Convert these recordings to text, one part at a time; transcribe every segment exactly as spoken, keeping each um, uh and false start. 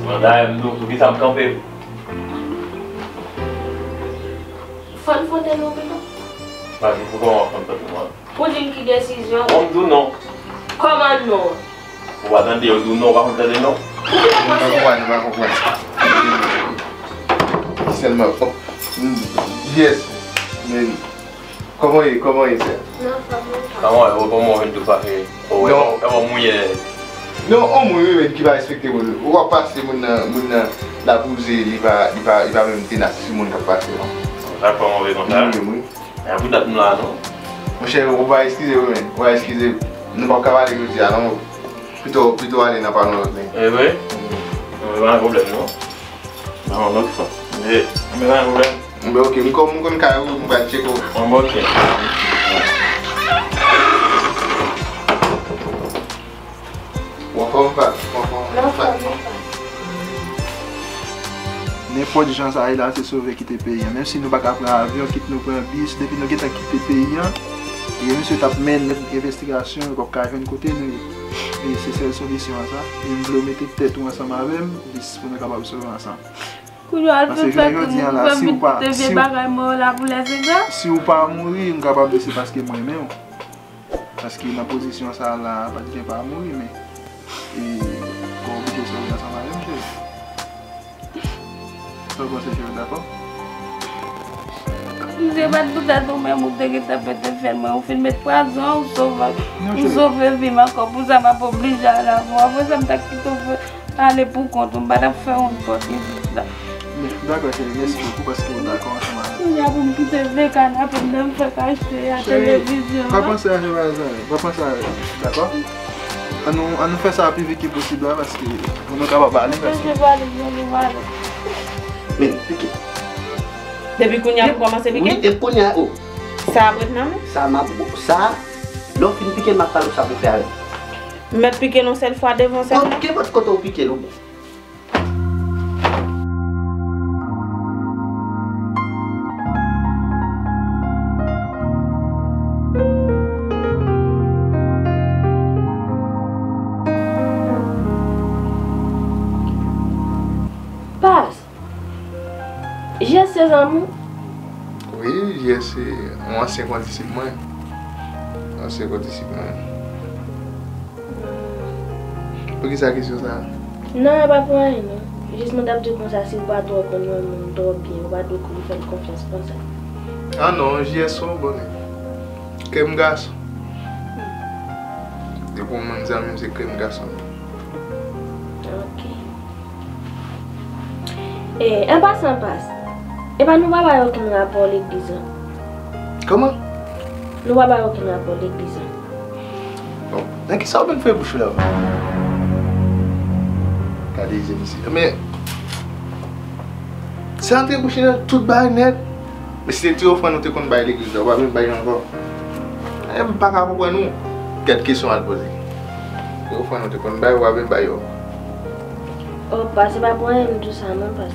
Mwen dayè m di w poukisa m kanpe. Fann fwonte nou pito. Paske pou kòman w fann fwonte mwen? Pou di m ki desizyon. Bon, m di w non. Kòman non? Ou pa tande, yo di w non, ou pa konn tande non. Ou pa konprann, ou pa konprann. Sèlman, oh, mm, yes, men, kòman w ye, kòman w ye, sè? Nan fòm, nan fòm. Kòman w ye, kòman w vin tou fache? Oh, e bon, e bon, mouye. Non, on moun wi, men ki pa respekte moun. Ou ap pase moun nan, moun nan la bouze, li pa, li pa, li pa menm tenas sou moun k ap pase, non. Sa fè move konsa? Wi, wi. E pou dat m la, non. Monchè, ou va eskize wi, men. Ou va eskize. Nou p ap ka pale jodi a, non. Pito, pito ale nan pale yon lòt nèg. E vre? Non, men pa gen pwoblèm, non. Nan yon lòt fwa. E, men pa gen pwoblèm. Bon, ok, m konn, m konn kay ou, m pral tcheke w. Bon, ok. Ou anfòm, pa? Ou anfòm? Mwen anfòm, mwen anfòm. Nenpòt jan sa ye la, se sove kite peyi an. Menm si nou pa ka pran avyon, kit nou pran bis, depi nou gentan kite peyi an, e misye t ap mennen envestigasyon, yo p ap ka jwenn kote nou ye. E se sèl solisyon an sa. E m vle w mete tèt ou ansanm avè m, jis pou nou kapab sove ansanm. Kounye a, se fè tout moun fè vit te vye bagay mwen yo la pou lèzengra. Si w pa mouri, m kapab di se paske m renmen w. Paske nan pozisyon sa a la, pa t gen pa mouri, men, e, fò w oblije sove ansanm avè m, cheri. Sa w panse, cheri, w dakò? Misye bat pou tèt ou, menm ou te gentan pete fèl mwen, ou fin met pwazon, ou sove, ou sove vi m ankò, pou sa m ap oblije ale avè w. Apre sa, m ta kite w ale pou kont ou, m pa t ap fè w yon pòt isit la. Dakò, cheri, mèsi bokou paske w dakò ansanm avè m. Kounye a pou m kite vye kanape m nan m fèk achte a, televizyon an. Pa panse a sa, pa panse a, dakò? An nou, an nou fè sa pi vit ke posib la, paske pou nou kapab ale, paske. Depi kounye a pou kòmanse pike? Wi, depi kounye a, o. Sa ap ret nan men? Sa m ap, sa, lè w fin pike l, m ap pale w sa pou w fè avè l. M mèt pike l yon sèl fwa devan sèlman? Kenpòt kote w pike l, ou bon. Pas. J S se zanmi w? Wi, J S se yon ansyen kondisip mwen. Ansyen kondisip mwen. Poukisa kesyon sa a? Non, e pa pou anyen non. Jis mwen t ap di w konsa, si w pa twò konn yon moun twò byen, ou pa dwe kouri fè l konfyans konsa. Ah non, J S se yon bon nèg. Krèm gason. Depi yon moun zanmi m, se krèm gason. Ok. E, an pasan, Pas, epa nou pa bay okenn rapò legliz lan? Kòman? Nou pa bay okenn rapò legliz lan. Bon, nan kisa w vin fouye bouch ou la? Gade je misye. Men, se antre bouch li nan tout bagay nèt. Men si se ti ofrann ou te konn bay legliz la, ou pa vin bay yo ankò. E m pa ka konprann ou. Gad kesyon w al poze. Ti ofrann ou te konn bay, ou pa vin bay yo ankò. Oh, Pas, se pa pou anyen m di w sa non, Pas.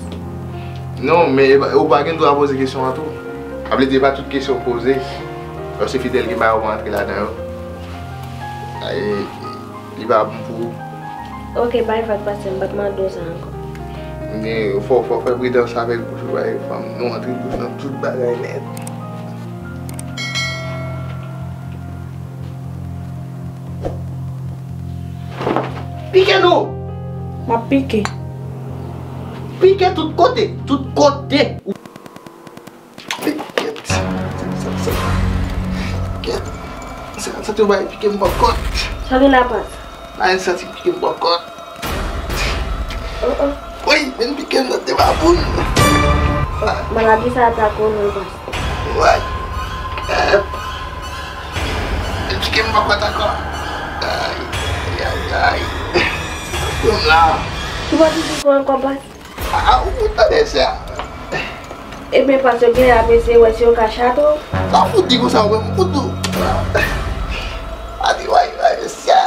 Non, men e pa, ou pa gen dwa poze kesyon an tou. Sa vle di e pa tout kesyon w poze. Lè w se fidèl gen bagay ou pa antre ladan yo. Ay, li pa bon pou ou. Ok, bay vag, Pas, m p ap mande w sa ankò. Men fò, fò w fè pridans avèk bouch ou, bay fanm nou antre bouch nan tout bagay nèt. Pike nou! M ap pike. Pike tout kote, tout kote. Kèt. Kèt. Sa, sa te bay pike m bòkòt. Sa gen la, Pas? Ay, sa te pike m bòkòt. Oh, oh. Woy, vin pike m nan de baboun. Maladi sa atake w non, Pas. Woy. Kèt. Vin pike m bòkòt ankò. Ay, ay, ay, ay. Pran m la. Ou pa di pran ankò, Pas? Ah, ou fout tande sa. Ebyen, Pas, yo genlè ap eseye wè si yo ka chate w. Sa fout di konsa, ou menm, ou fout di. A di, woy, woy, mesye.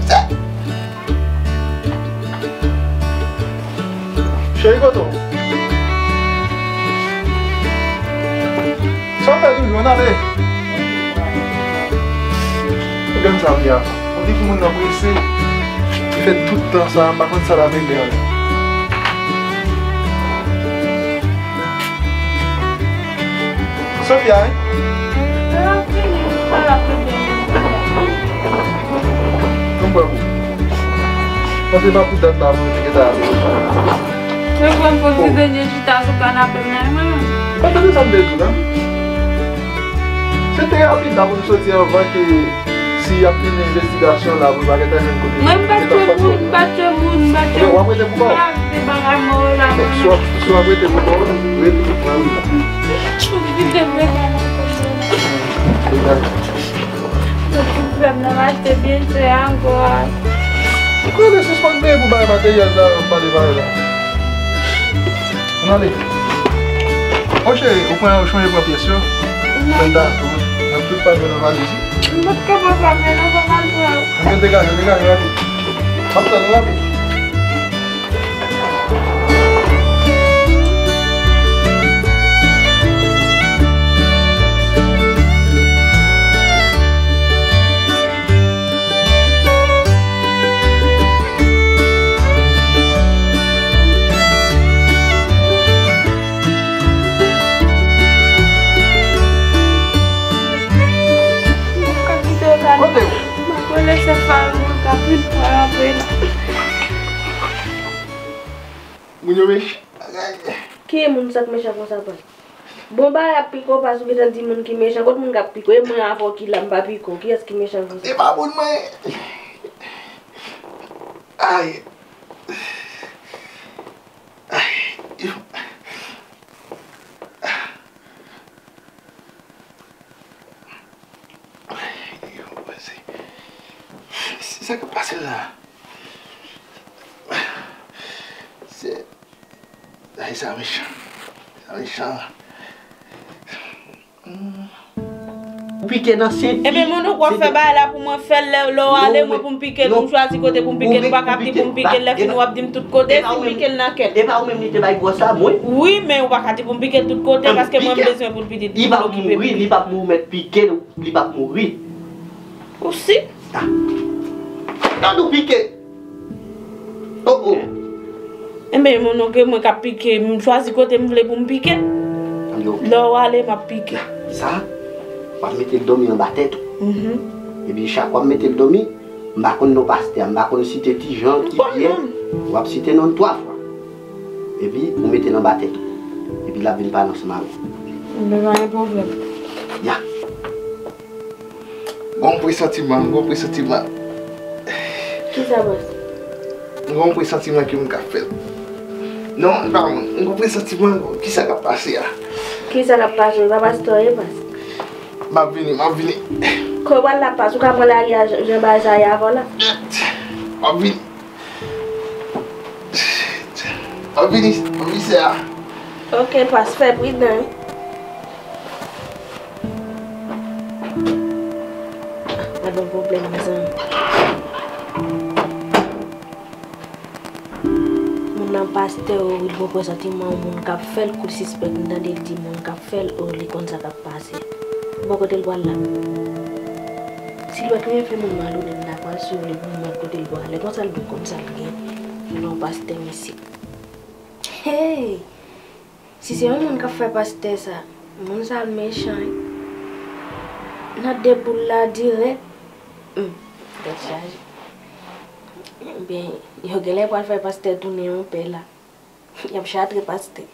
Sa. Cheri, kote w? Sa w fè toujou, ann ale. Gade sa w ye a. On dirait moun nan prese. Fè tout tan sa, m pa konn sa l ap regle ankò. Sofia, wi? Sa ap fini, sa ap fini. Konprann pou. Panse pa pou dat la, pou te gentan ale. Mwen pran pou ti dènye chita sou kanape m nan, mwen. Pa tande sa m te di w la. Se terapi ta pou n soti anvan ke si y ap mennen envestigasyon la, pou n pa gentan jwenn kote. Mwen m pa tchwe moun, m pa tchwe moun, m pa tchwe moun. W ap rete pou kò w? M pa rete bagay mwen la, mwen. Si w ap, si w ap rete pou kò w, rete pou kò w. Ou vide mwen la nan kò mwen. Mwen pou frè m nan m achte byen chè ankò a. Ou konnen sispann peye pou bay materyèl sa yo, pale bagay la. Ann ale. Bon, cheri, ou pran, ou chonje pran pyès yo? Non. Mwen ta, mwen tout pa jwenn nan valiz. M pa t ka pran sa, men non, sa pa l pran. Ebyen, degaje, degaje, rapid. M ap tann ou rapid. Kote w? M ap rele sè Fayon, mwen ka vin pran apre la. Moun yo mechan. Ki moun sa k mechan konsa, pas? Bon, bagay ap pike w, pas, ou gentan di moun ki mechan. Kot moun k ap pike w? E mwen avè w ki la, m pa pike w. Kiyès ki mechan konsa? E pa moun mwen. Ay. Ay. Yo, se, se sa k ap pase la. Se, ay, sa mechan. Sa mechan. Hmm. Ou pike nan senti. Ebyen, moun ou w ap fè bagay la pou mwen fè l lè, lè w ale, mwen pou m pike l, pou m chwazi kote pou m pike l, ou pa ka di pou m pike l, lè fini w ap di m tout kote, si m pike l nan kè. E pa ou menm li te bay gwòs la, mwen? Wi, men ou pa ka di pou m pike l tout kote, paske mwen m bezwen pou l pitit, pou l okipe pitit. Li p ap mouri, li p ap mouri, mèt pike l, li p ap mouri. Ou si? Ah. Tande w pike. Oh, oh. Enben, moun, ok, mwen k ap pike, m chwazi kote m vle pou m pike. Yo. Lè w ale, m ap pike. Sa, w ap mete l dòmi anba tèt ou. Mhm. Epi chak w ap mete l dòmi, m pa konn non pastè a, m pa konn site Ti Jan, Ti Pyè, w ap site non l twa fwa. Epi ou mete l anba tèt ou. Epi l ap vin pale ansanm avè w. Enben, pa gen pwoblèm. Ya. Gon presantiman, gon presantiman. Kisa, bòs? Gon presantiman ke m ka fè l. Non, e pa mwen. Gon presantiman, kisa k ap pase a? Kisa k ap pase? E pa pastè w ye, bòs? M ap vini, m ap vini. Kote w pral la, bòs? Ou ka pran lari a jan, jan bagay sa ye avè w la? M ap vini. M ap vini, m ap vini, sè a. Ok, pas, fè pridan, wi. Gad yon pwoblèm, mezanmi. Moun nan pastè, wi, li gon presantiman, yon moun k ap fè l, kou l sispèk, m tande l di moun k ap fè l, o, li konn sa k ap pase. Bon, kote l pral la? Si l wè k gen fè moun malonnen, m ta pral swiv li pou m wè kote l pral ale. Konsa l dwe konn sa l gen. Non, pastè, mesye. Hey! Si se yon moun k ap fè pastè sa, moun sa l mechan, wi. Nan de boul la dirèk. Hmm, tèt chaje. Ebyen, yo genlè pral fè pastè tounen yon pè la. Y ap chatre pastè.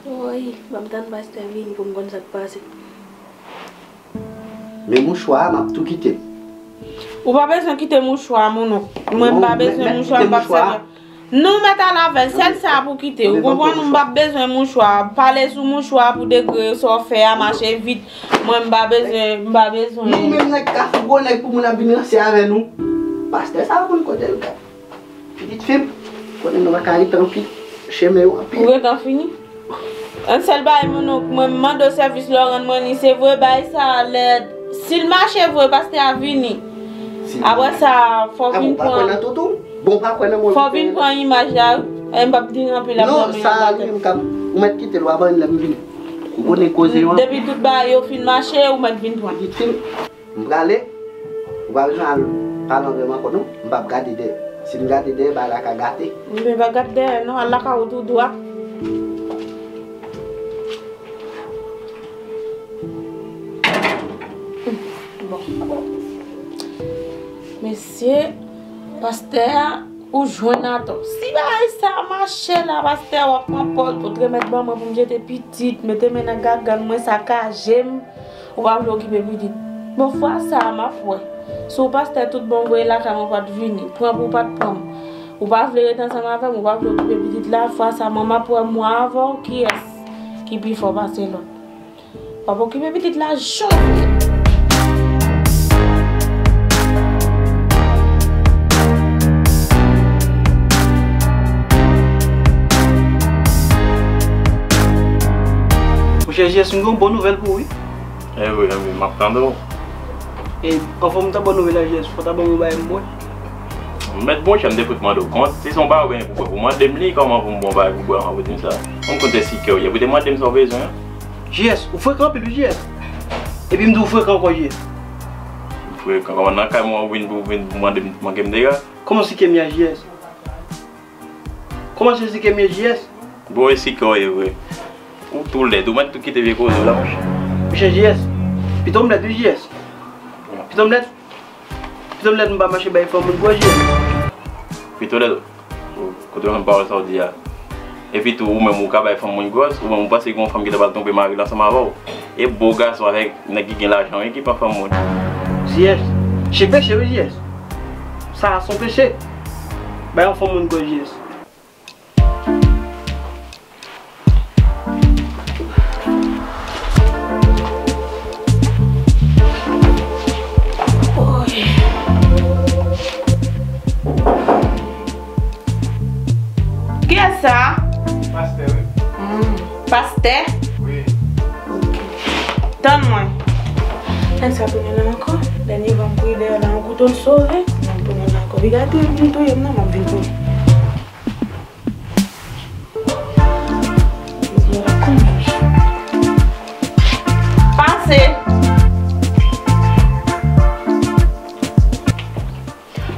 Woy, m ap tann pastè vini pou m konn sa k pase. Men mouchwa a, m ap tou kite l. Ou pa bezwen kite mouchwa a, monnonk. Mwen, m pa bezwen mouchwa, m p ap sèvi. Non, ou mèt al avè l. Sèl sa pou kite. Ou konprann? M p ap bezwen mouchwa. Pale sou mouchwa pou degre sa w fè a, mache vit. Mwen, m pa bezwen, m pa bezwen. Nou menm nèg kafou, gwo nèg pou moun ap vin ranse avè nou. Pastè sa a konn kote l ka. Pitit fi m, konnen nou pa ka ret anpil, chemen yo anpil. Ou gentan fini? Yon sèl bagay, monnonk, mwen, m mande w sèvis lè w rann mwen li, se vre, bagay sa a lèd. Si l mache vre, pastè a vini. Apre sa, fò w vin pran. Bon, ou pa kwè nan toutou? Bon, ou pa kwè nan mwen? Fò w vin pran imaj la, wi. E m p ap di anpil, ap nan men yon bagay. Non, sa a, li menm k ap, ou mèt kite l, w a ban m lè m vini. Ou konnen koze yo. Depi tout bagay yo fin mache, ou mèt vin pran. Pitit fi m. M prale, ou pa bezwen al Al anlè m ankò non, m p ap gade dèyè. Si m gade dèyè, bagay la ka gate. Men pa gad dèyè non, al lakay ou tou dwat. Bon. Mesye, pastè a, ou jwenn atò. Si bagay sa mache la, pastè, w ap pran pòz pou t remèt ban mwen pou m jete pitit, mete men nan gagann mwen, sakaje m. Ou pa vle okipe pitit. Bon, fwa sa a, m ap wè. Si w pastè tout bon, voye lakay mwen, ou pa t vini. Pran pou w pa t pran m. Ou pa vle ret ansanm avè m, ou pa vle okipe pitit la, fwa sa a, mwen m ap wè mwen avè w, kiyès ki pi fò pase lòt. W ap okipe pitit la, jodi a. Monchè J S, m gen yon bon nouvèl pou ou, wi. E wi, e wi, m ap tande w. E, anfòm, ta bon nouvèl la, J S, fò ta ban m yon bagay m bwè. Mèt monchè, m te fout mande w kont. Si se yon bagay ou genyen pou bwè, pou mande m li, kòman pou m ba w yon bagay pou bwè, an, pou di m sa. Ou konn se sikè w ye, pou te mande m sa w bezwen an. J S, ou frekan anpil wi, J S. Epi m di w frekan ankò, J S. M frekan, kòman nan kay mwen ou vin pou, vin pou mande m, manke m dega? Kòman sikè m ye a, J S? Kòman se sikè m ye, J S? Bon, e sikè w ye vre. Ou tou lèd, ou mèt tou kite vye koze w la, monchè. Monchè J S, pito m lèd wi, J S. Pito m lèd. Pito m lèd, m pa mache bay fanm moun gwòs, J S. Pito lèd, kote w jwenn pawòl sa w di a? Epi tou, ou menm ou ka bay fanm moun gwòs, ou menm ou panse gen yon fanm ki ta pral twonpe mari l ansanm avè w? E bo gason avèk nèg ki gen lajan wi ki pran fanm moun. J S, se peche wi, J S. Sa a se yon peche. Bay yon fanm moun gwòs, J S. Kiyès sa? Pastè, wi. Hmm. Pastè? Wi. Ok. Tann mwen. Nèg sa tounen la ankò. Dènye fwa m kouri dèyè la, yon kouto l sove. M ap tounen la ankò. Piga touye m, touye m non, m ap vin touye. Pase.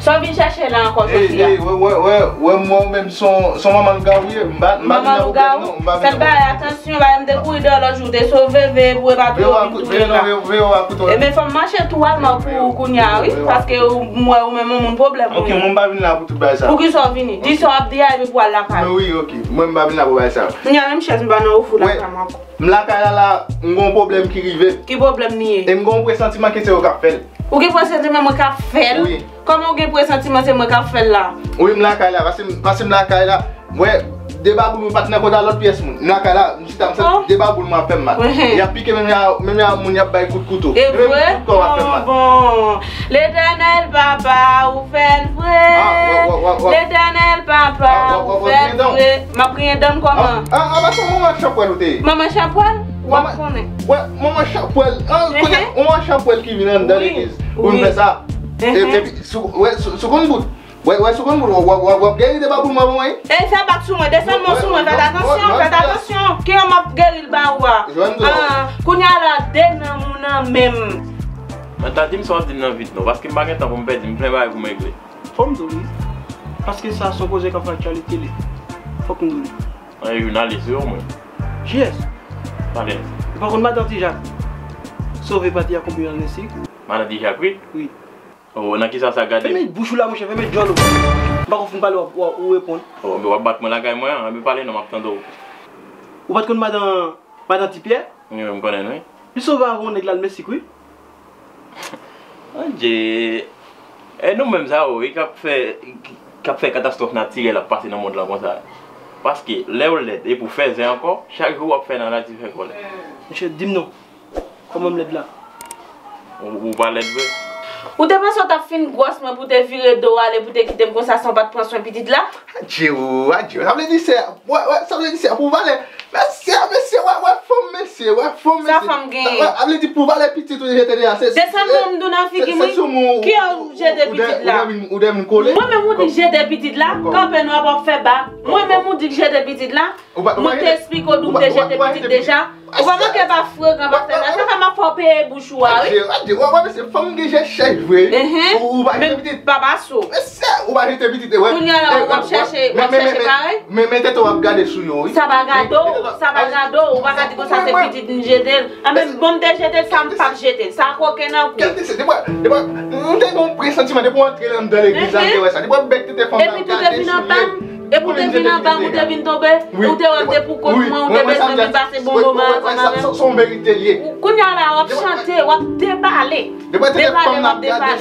Sa w vin chèche la ankò, Sofia? Ey, ey, wè, wè, wè, wè, mwen menm se yon, se yon manman lougawou ye. M pa, m pa vin nan pwoblèm non, m pa vin nan pwoblèm. Sèl bagay, atansyon, bagay m te kouri dèyè lòt jou, te sove, veye pou e pa touye w vin touye la. Veye w a kouto. Ebyen, fò m mache tou al, m ap pou ou kounye a, wi, paske m wè ou menm yon moun pwoblèm ou ye. Ok, mwen m pa vin la pou tout bagay sa. Poukisa w vini? Di sa w ap di a epi pou w al lakay ou. Wi, ok. Mwen m pa vin la pou bagay sa. Kounye a menm chèz m pa nan ofri lakay mwen ankò. M lakay la la, m gen yon pwoblèm ki rive. Ki pwoblèm li ye? E m gen yon presantiman ke se yo k ap fè l. Ou gen presantiman mwen k ap fè l? Wi. Kòman ou gen presantiman se mwen k ap fè l la? Wi, m lakay la, pase m, pase m lakay la. M wè de baboul mwen pa t nan kòd a lòt pyès moun. M lakay la, m chita, m santi de baboul mwen ap fè m mal. Y ap pike menm jan, menm jan moun y ap bay kout kouto. E vre? Menm kout kò ap fè m mal. Bon, bon. Letènèl papa, ou fè l vre. Letènèl papa, ou fè l vre. M ap griyen dan m kòman? A, a, a, pa se manman chanpwèl ou te ye? Manman chanpwèl? W ap konnen. Wè, manman chanpwèl. An, kote manman chanpwèl ki vin anndan legliz pou vin fè sa? Epi, sou, wè, sou, sou konn bout. Wè, wè, sou konn bout, w ap, w ap, w ap geri de baboul mwen pou mwen. Ey, fè bak sou mwen, desann mwen sou mwen, fèt atansyon, fèt atansyon. Ki yon m ap geri l ba ou a? Jwenn dlo. Kounye a la, de nanm ou nan men m. Mwen ta di m sa w ap di m nan vit non, paske m pa gen tan pou m pèdi, m plen bagay pou m regle. Fò m di w wi. Paske sa se yon koze k ap fè aktyalite li. Fòk m di w li. Mwen jounalis wi omwen. J S. Pale. Ou pa konn madan Ti Jak? Sove pati a konbyen nan Mesik? Madan Ti Jak wi. Wi. Oh, nan kisa sa gade? Fèmen bouch ou la monchè, fèmen djòl ou. M pa konn fin pale w ap, w ap, ou reponn. Oh, men w ap bat mwen lakay mwen an, men pale non, m ap tande w. Ou pa t konn madan, madan Ti Pyè? Wi, wi, m konnen l wi. Li sove avè yon nèg l al Mesik wi. Adje. E nou menm sa yo wi k ap fè, k ap fè katastwòf natirèl ap pase nan mond lan konsa. Paske lè w lèd epi w fèzè ankò, chak jou w ap fè nan natirèl kòlè. Monchè, di m non. Kòman m lèd la? Ou, ou pa lèd vre. Ou te panse w t ap fin gwòs mwen pou w te vire do w ale pou w te kite m konsa san w pa t pran swen pitit la? Adje o, adje o. Sa vle di sè, wè, wè, sa vle di sè pou valè. Mesye, mesye, wè, wè fanm, mesye, wè fanm, mesye. Sa fanm genyen? Sa vle di pou valè pitit ou jete deja, se, desann mwen m di w nan figi m wi. Ki an jete pitit la? Ou demen kole. Mwen menm ou di k jete pitit la, kanpe nou ap ap fè ba. Mwen menm ou di k jete pitit la. Mwen te esplike w di w te jete pitit deja. Ou pa manke pa frekan, pastè. Sa fè m ap fè w peye bouch ou a, wi. Adje, adje, wè, wè, mesye, fanm gen je chèch vre. Enhen. Ou, ou pa jete pitit. Papa sou. Mesye, ou pa jete pitit, wè. Kounye a la, w ap chèche, w ap chèche parèy. Men, men tete w ap gade sou yo, wi. Sa pa gade w, sa pa gade w, ou pa ka di konsa se pitit m jete l. A, men bon, m te jete l, sa m p ap jete l. Sa koke nan kou. Kèl te se, depi, depi, m te gen yon presantiman, depi w antre anndan legliz la, m te wè sa. Depi w ap bèk tete fanm nan, ap gade sou li. Epi tou te vin anba m, epi w te vin anba m, ou te vin tonbe, ou te wè m te pou kont mwen, ou te bezwen vin pase bon moman ansanm avè m. Se yon verite l ye. Kounye a la, w ap chante, w ap debale. Debale, w ap debale.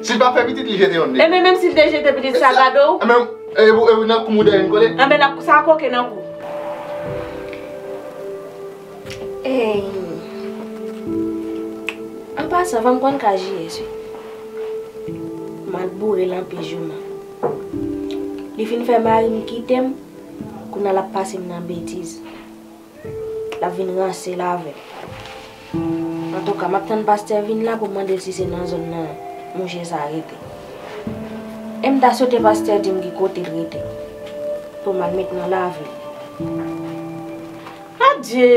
Si l pa fè pitit, li jete yon de. Ebyen, menm si l te jete pitit, sa gade w. Ebyen, e, e, nan kou mouda vin kole. Ebyen, sa koke nan kou. Ey. An pasan, fanm konn ka J S, wi. M al boure l anpil jouman. Li fin fè mari m kite m, kounye a l ap pase m nan betiz. L ap vin ranse l avè m. Antouka, m ap tann pastè vin la pou m mande l si se nan zòn nan mouche sa a rete. E m ta swete pastè di m ki kote l rete, pou m al met nan lavi l. Adje!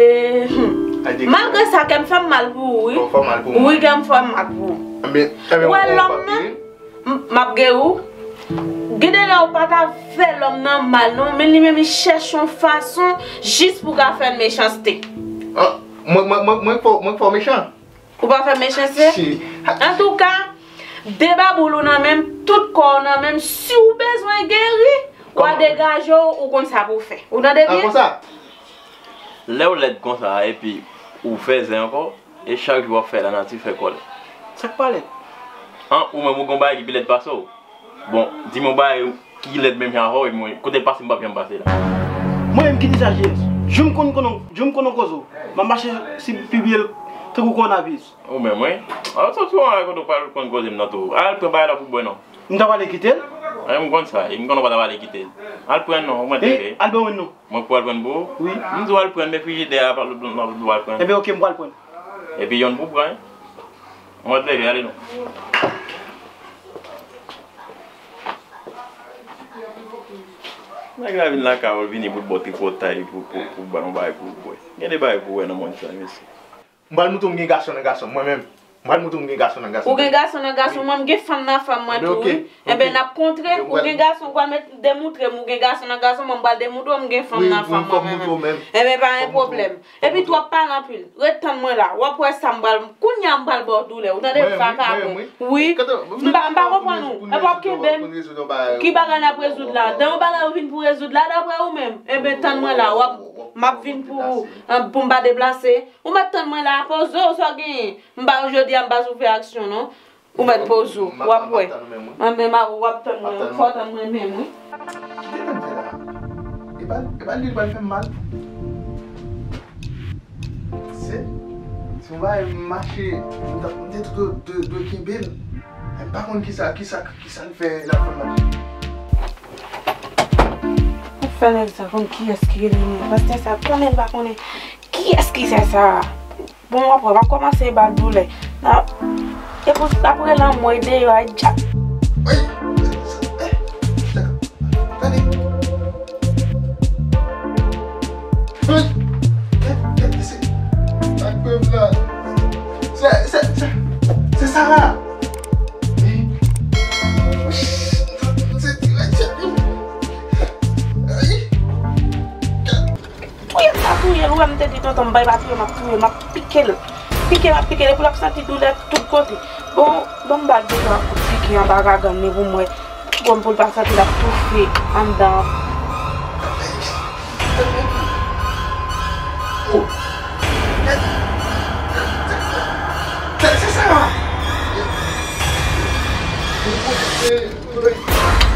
Adje, malgre sa, kè m fè m mal pou ou, wi. Kè w fè w mal pou mwen. Wi, kè m fè m mal pou ou. Ebyen, ebyen, ou wè lòm nan? M, m ap geri w. Gen de lè ou pa ta fè lòm nan mal, non, men li menm li chèche yon fason jis pou ka fè l mechanste. Ah, mwen, mwen, mwen, mwen k fè w, mwen k fè w mechan? Ou pa fè mechanste? Si. Antouka, de baboul ou nan men m, tout kò w nan men m, si w bezwen geri, w a degaje w, ou konn sa pou w fè. Ou tande byen? Ah, konsa? Lè w lèd konsa, epi ou fè zen ankò, e chak jou w ap fè lanati fè kòlè. Sa k pa lèd? An, ou menm ou gon bagay ki pi lèd pase w? Bon, di m yon bagay ki lèd menm jan avè w, epi mwen, kote l pase, m p ap janm pase la. Mwen menm ki deja J S. Jou m konn, konn, jou m konn koze w, m ap mache si pi byen tankou kòwonaviris. Ou menm, wi. A, sa se yon bagay kote w pral konn koze m nan tou. Al pran bagay la pou bwè non. M ta pale kite l? Wi, m konn sa. E m konn w pa ta pale kite l. Al pran non, ou mèt leve. Al ban mwen non. Mwen pou al pran pou ou? Wi. M di w al pran, men frijidè a pa lòt bò, lòt bò al pran. Ebyen, oke, m pral pran. Epi yonn pou pran, wi. Ou mèt leve, ale non. Nèg la vin lakay ou, l vini bout bò tripotay pou, pou, pou ba nou bagay pou l bwè. Gen de bagay pou wè nan mond sa, mesye. M pral moutre w m gen gason nan gason m, mwen menm. M pral moutre w m gen gason nan gason m. Ou gen gason nan gason, mwen m gen fanm nan fanm mwen tou, wi. Enben, n ap kontre, ou gen gason, ou pral met, demoutre m, ou gen gason nan gason, mwen m pral demoutre w m gen fanm nan fanm mwen menm. Enben, pa gen pwoblèm. Epi tou w ap pale anpil. Ret tann mwen la. W ap wè sa m pral, kounye a m pral ba w doulè. Ou tande m, vakabon. Wi. M pa, m pa konprann ou. Epi w ap kenbe m. Ki bagay n ap rezoud la? Dan yon bagay ou vin pou rezoud la, daprè ou menm. Enben, tann mwen la. W ap, m ap vin pou ou, pou m pa deplase. Ou mèt tann mwen la, poze w, sa w genyen? M pa, jodi a, m pa sou fè aksyon, non. Ou mèt poze w, w ap wè. Mwen menm, w ap tann mwen, fò w tann mwen menm, wi. Kite tann fè la. E pa, e pa li pral fè m mal. Se, se yon bagay m mache, m ta, m te tou dwe, dwe kenbe l. M pa konn kisa, kisa, kisa l fè, l ap fè m mal. Ou fè nèg sa konn kiyès ki rele nou. Pastè sa konnen l pa konnen kiyès ki fè sa. Bon, w ap wè, m ap kòmanse ba l doulè. Nan, e pou, apre lanmò, e deyò a, e djab. Ay, eh, tande. Ay, eh, eh, se, ak pèp la. Se, se, se, se Sara. Eh, se, se, se, ay. Touye l, m ap touye l, ou wè m te di tonton m, bay pa touye, m ap touye l, m ap pike l. Pike, m ap pike l, epi l ap santi doulè tout kote. Bon, bon, m ba l de twa kout pike anba gagann li pou m wè. Bon, pou l pa santi l ap toufe anndan an. Oh. Se, se sa!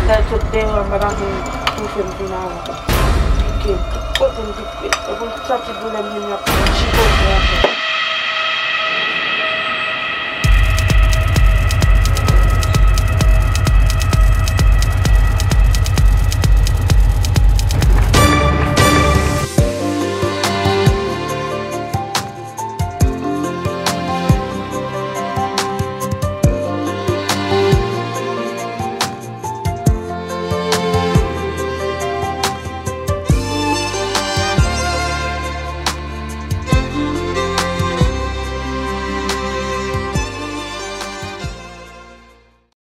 Lè l sot deyò a, m pa t anvi touche m vin avè l. Pike m tout kote m pike. Epi m santi doulè m vin ap jigote ankò.